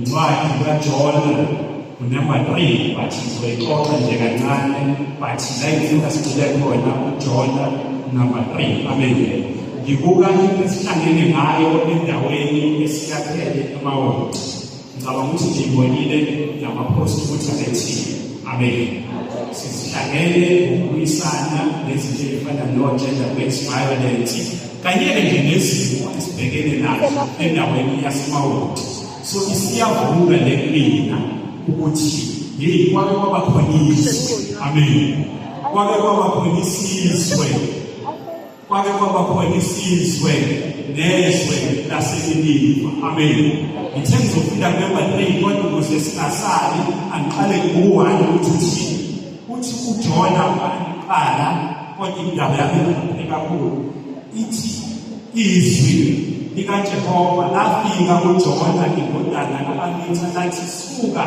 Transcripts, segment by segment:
Incwadi kaJona unumber 3, but ngizoyixoxa nje kancane, but la ngifuna sigxile khona uJona number 3. Amen. Ngibuka into esihlangene ngayo endaweni esiyakhele eMawoti. Ngicabanga ukuthi ngiyibonile namapost ukuthi abethile. Amen. Sizihlangene ngokubuyisana nezinto ezifana no-gender based violence kanye-ke nje nezimo esibhekene nazo endaweni yaseMawoti. So isiyavuka le kumina ukuthi yeyi kwake kwaba khona izwe. Amen. Kwake kwaba khona isizwe, kwake kwaba khona isizwe nezwe laseNiniva. Amen. Ngithe ngizofunda number 3, kodwa ukuze singasali angiqale ku-1 ukuthi uthini. Uthi uJona waqala, kodwa indaba yami ikhulume kakhulu. Ithi izwi likaJehova lafika kuJona indodana ka-Amitha lathi, suka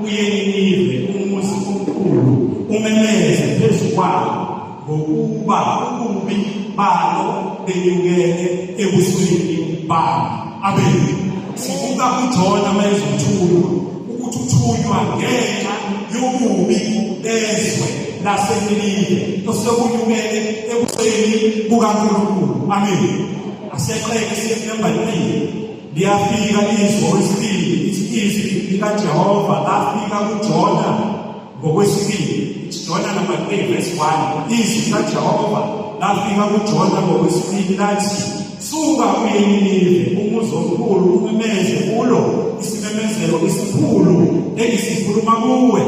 uye eNinive, umuzi omkhulu, umemeze phezu kwawo, ngokuba ububi balo benyukele ebusweni bami. Amen. Sibuka uJona mayezothunywa, ukuthi uthunywa ngenxa yobubi bezwe laseNinive osekunyukele ebusweni bukaNkulunkulu. Amen. Aseqeke siye number 3. Liyafika izwi okwesibili, ithi izwi likaJehova lafika kuJona ngokwesibili. Jona number 3 verse 1. Izwi likaJehova lafika kuJona ngokwesibili lathi, suka uye eNinive, umuzi omkhulu, umemeze kulo isimemezelo esikhulu engisikhuluma kuwe.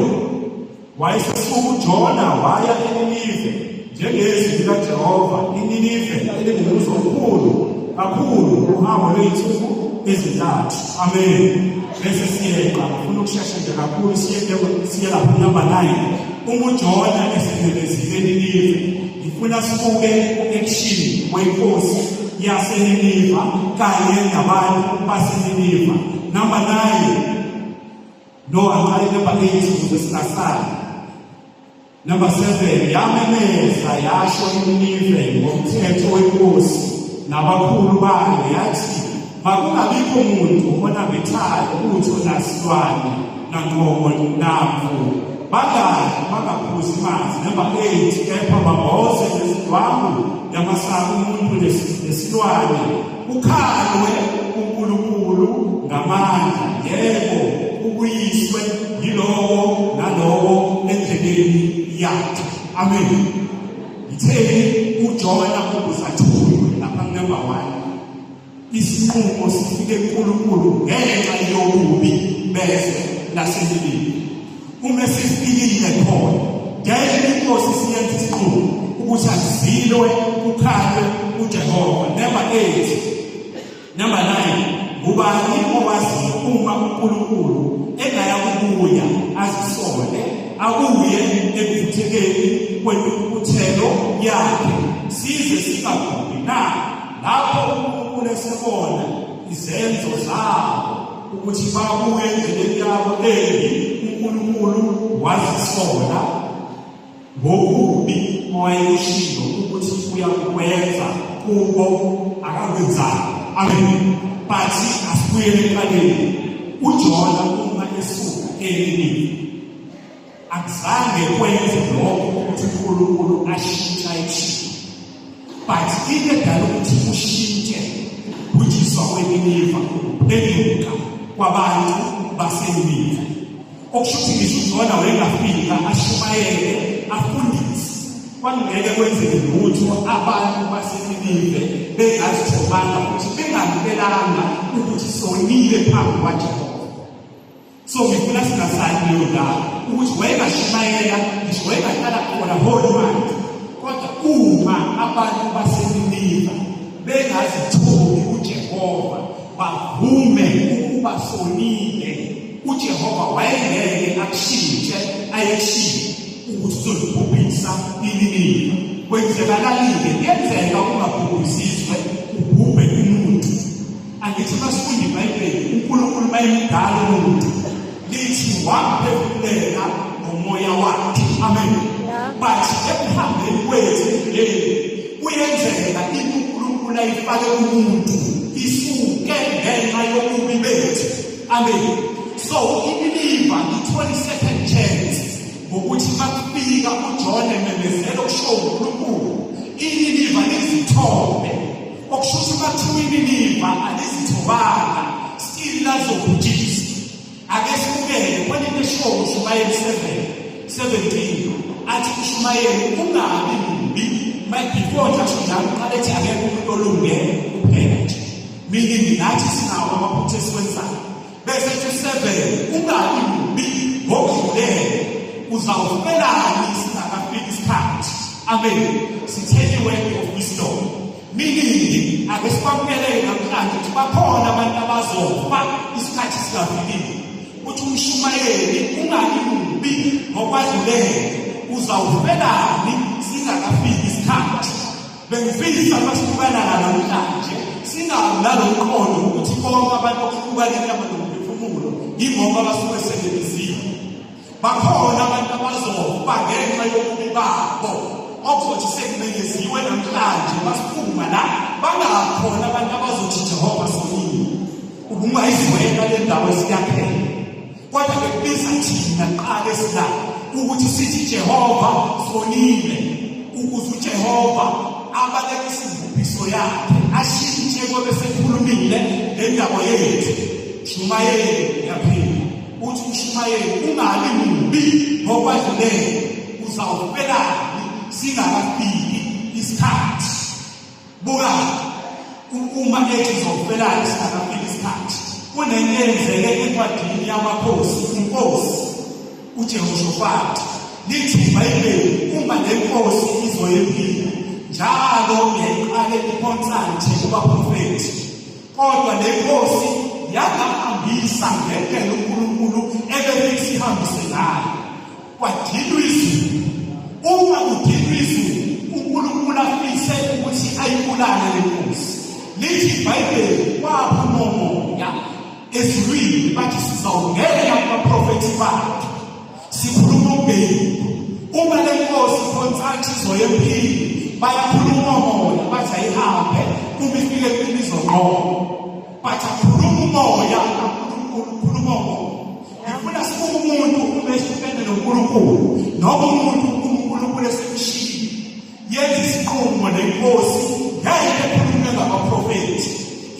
Wayesesuka uJona waya eNinive njengezwi likaJehova. INinive elingumuzi omkhulu kakhulu, uhambo lwey'nsuku ezintathu. Amen. Bese siyeqa, ngifuna ukushesha nje kakhulu, siye lapha number 9. Uma uJona esememezile eNinive, ngifuna sibuke u-action wenkosi yaseNiniva kanye nabantu baseNiniva. Number 9. No, angiqale number 8 ukuze singasali. Number 7, yamemeza yasho iNinive ngomthetho wenkosi nabakhulu bayo, yathi makungabikho muntu onambithayo utho nasilwane nankomo namvu, bangadli bangaphuzi manzi. Number 8, kepha bamboze ngezindwangu yamasaka umuntu nesilwane, kukhalwe uNkulunkulu ngamandla, yebo, ubuyiswe yilowo nalowo endleleni yakhe. Amen. Ngitheni uJona ubuzathunywe lapha number 1. Isinqumo sifike kuNkulunkulu ngenxa yobubi bezwe laseNinive. Uma sifikile khona, ngeke inkosi siyenze isinqumo ukuthi akuzilwe kukhalwe kuJehova. Number 8, number 9, ngubani owaziyo uma uNkulunkulu engaya kubuya azisole, abuye ekuvuthekeni kwentukuthelo yakhe, size singabhubhi na? Lapho uNkulunkulu esebona izenzo zabo ukuthi babuye endleleni yabo embi, uNkulunkulu wazisola ngokubi owayekushilo ukuthi uyakwenza kubo, akakwenzanga. Amen. But asibuyele ekuqaleni. UJona uma esuka eNinive, akuzange kwenze lokho ukuthi uNkulunkulu ashintshe ayishilo, but into edala ukuthi ushintshe ukubhujiswa kweNiniva ukuphenduka kwabantu baseNiniva. Okusho ukuthi ngisho uJona wayengafika ashumayele afundise, kwakungeke kwenzeke lutho abantu baseNinive bengazithobanga futhi bengamukelanga ukuthi sonile phambi kwaJehova. So ngifuna singasali leyo ndawo ukuthi wayengashumayela, ngisho wayengahlala khona whole month, kodwa uma abantu baseNiniva bengazithobi kuJehova bavume ukuba sonile, uJehova wayengeke akushintshe ayekushintshe ukuthi uzolibhubhisa iNiniva. Kwenzekalani-ke? Kuyenzeka ungabhubhisizwe, ubhubhe umuntu. Angithi masifunda iBhayibheli, uNkulunkulu mayemdala umuntu lithi wamphefumulela ngomoya wakhe. Amen. But ekuhambeni kwethu endleleni kuyenzeka into uNkulunkulu ayifake kumuntu isuke ngenxa yobubi bethu. Amen. So iNiniva ithola i-second chance ngokuthi makufika uJona ememezela okushiwo uNkulunkulu, iNiniva lizithobe. Okusho ukuthi makuthiwa iNiniva alizithobanga, still lazobhujiswa. Ake sibukele khona into eshiwo uShumayeli 7:17, athi uShumayeli ungabi mubi. Before nje asho njalo, uqale ethi akekho umuntu olunge kuphela nje, meaning nathi sinawo amaphutha esiwenzayo. Bese ethi 7, ungabi mubi ngokudlulele, uzawufelani singakafiki isikhathi. Amen. Sitheni word of wisdom, meaning ake sibamukeleke namhlanje ukuthi bakhona abantu abazofa isikhathi singafikile. Uthi umshumayeli ungabi mubi ngokwadlulele, uzawufelani singakafiki isikhathi. Bengifisa masihlukana namhlanje singabi nalo mqondo ukuthi bonke abantu okuhlukana inyama nomphefumulo yingoba basuke sebebiziwe. Bakhona abantu abazofa ngenxa yobubi babo, okuzothi sekumenyeziwe namhlanje basiphuma la, bangakhona abantu abazothi Jehova sonile, ubungayizwela le ndawo esiyakhela. Kodwa bekubiza thina kuqala esila ukuthi sithi Jehova sonile, ukuze uJehova abalekise imbubhiso yakhe, ashintshe kobe sekhulumile ngendaba yethu. Shumayeli yaphila uthi ushumayeli ungabi mubi ngokwadlulele, uzawufelani singakafiki isikhathi. Buka uma ethi uzofelani singakafiki isikhathi, kunento eyenzeke encwadini yamakhosi, inkosi uJehoshafati. Lithi iBhayibheli uma le nkosi izoyempilo njalo yayiqale iconsulte kubaprofethi, kodwa le nkosi yangahambisa ngendlela uNkulunkulu ebefisa ihambise ngayo. Kwadinwa izulu. Uma kudinwa izulu, uNkulunkulu afise ukuthi ayibulale le nkosi. Lithi iBhayibheli kwaphuma umoya ezulwini, bathi sizawungena kubaprofethi bakhe sikhuluma ubhedu. Uma le nkosi ikhonsathi izoya empini, bayakhuluma umoya bathi ayihambe, uma ifike empini izonqoba. Bathi akhuluma umoya kaNkulunkulu, khuluma umoya. Ngifuna sibuke umuntu uma ehlukene noNkulunkulu, noma umuntu uNkulunkulu esemshiyile, yenza isinqumo nenkosi ngeke ekhulume ngabaprofethi,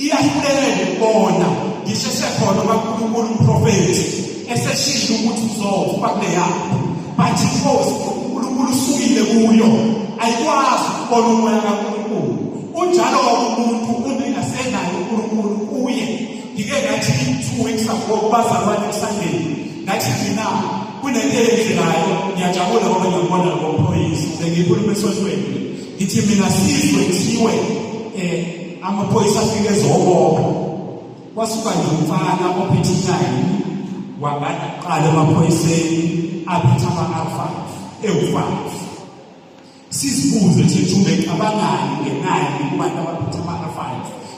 iyahluleka ukubona ngisho esekhona kaNkulunkulu umprofethi eseshilo ukuthi uzofa kuleyapho, but inkosi uNkulunkulu usukile kuyo, ayikwazi ukubona umoya kaNkulunkulu. Unjalo umuntu uma engasenayo uNkulunkulu kuye. Ngike ngathi 2 weeks ago kubazalwane ekusandeni, ngathi mina kunento eyenzekayo, ngiyajabula ngoba ngiyabona ngophoyisa, bengikhuluma esontweni, ngithi mina sizwe kuthiwe amaphoyisa afike ezobopha, kwasuka nje umfana ophethe inayini wangana kuqala emaphoyiseni aphethe ama-R5 ewu-5. Sizibuze thina ubecabangani ngenani kubantu abaphethe ama-R5,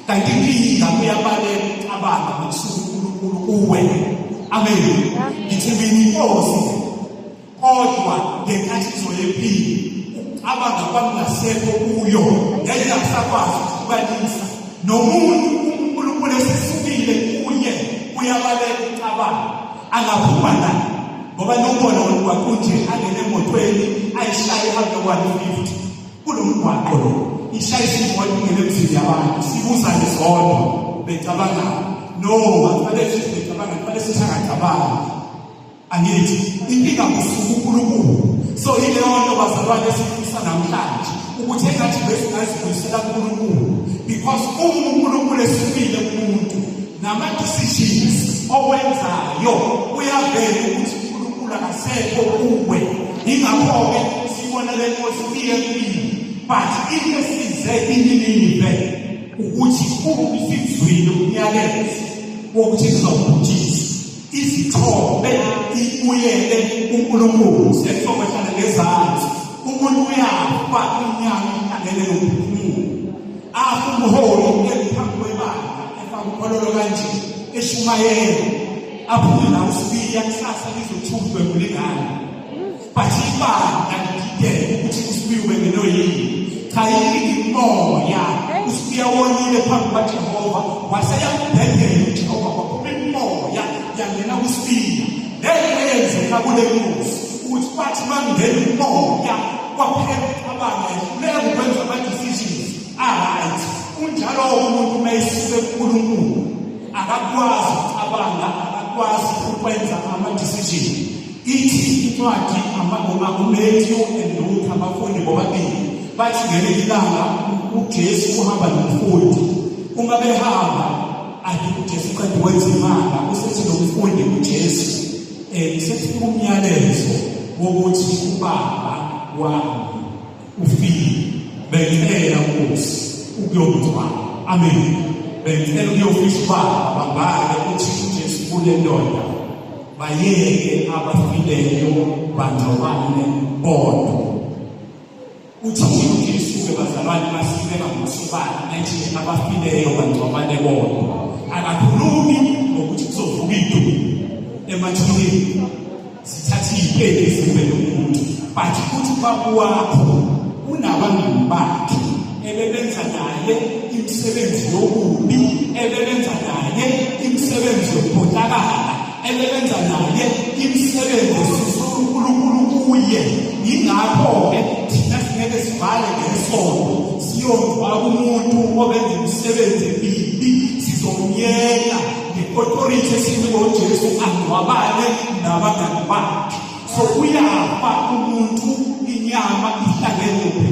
kanti inkinga kuyabaleka ucabanga ngokusuka uNkulunkulu kuwe. Amen. Ngithi mina inkosi, kodwa ngenkathi izoyempilo ukucabanga kwakungasekho kuyo, ngeke ngisakwazi ukuhlukanisa nomuntu uNkulunkulu esesukile kuye, uyabaleka ucabanga angaphuma la ngoba nobona umgwaqo nje, angene emotweni ayishaye ihambe 150 kulo mgwaqo lo, ishayisa imoto ingene emzini yabantu. Sibuzane zodwa, becabanga no, akufanele sithi becabanga, kufanele sithi angacabangi. Angithi inkinga kusuka uNkulunkulu. So yileyo nto bazalwane esifisa namhlanje ukuthi engathi besingazibuyisela kuNkulunkulu, because uma uNkulunkulu esukile kumuntu, nama-decisions owenzayo kuyavela ukuthi uNkulunkulu akasekho kuwe. Ingakho-ke sibona le nkosi iye empini, but into esize iNinive ukuthi uma isizwile umyalezo wokuthi kuzobhujiswa, izithobe ibuyele kuNkulunkulu. Sekuzokwehla ngezansi, umuntu uyafa inyama ihlangene nomphefumulo, afa umholi ephambi kwebandla efaka ukhololo kanje eshumayela, aphume la usibiya kusasa lizothukwe kulingane, but ibandla lidideke ukuthi usibiya ubengenwe yini. Cha, yini imoya usibiya wonile phambi kwaJehova, waseyambhedela uJehova, kwaphuma imoya yangena kusibiya. Eyenzeka kule nkosi ukuthi kwathi mangena umoya kwaphela ukucabanga, ehluleka ukwenza ama-decisions a-right. Unjalo umuntu uma esuke kuNkulunkulu, akakwazi ukucabanga, akakwazi ukwenza ama-decision. Ithi incwadi uMatthew and Luke, abafundi bobabili bathi ngelinye ilanga uJesu uhamba nomfundi. Uma behamba, athi uJesu qeda ukwenza imanga, usethi lo mfundi kuJesu, sefika umyalezo wokuthi ubaba wami ufile, bengicela Nkosi ukuyomngcwaba. Amen. Bengicela ukuyofihla ubaba. Bambake uthi uJesu kule ndoda, bayeke abafileyo bangcwabane bodwa. Uthi uJesu-ke, bazalwane, masibeka ngokusobala manje, abafileyo bangcwabane bodwa, akakhulumi ngokuthi kuzovuka idumbu emathuneni zithathe iy'pedi zimbe nomuntu, but uthi ubaba wakho unabangani bakhe ebebenza naye imisebenzi yobubi, ebebenza naye imisebenzi yokukhohlakala, ebebenza naye imisebenzi esusa uNkulunkulu kuye. Yingakho-ke thina singeke sivale ngesonto siyongcwaba umuntu obenza imisebenzi emibi, sizomyeka nge-authority esinikwa uJesu angcwabane nabangani bakhe. So uyafa umuntu, inyama ihlangene.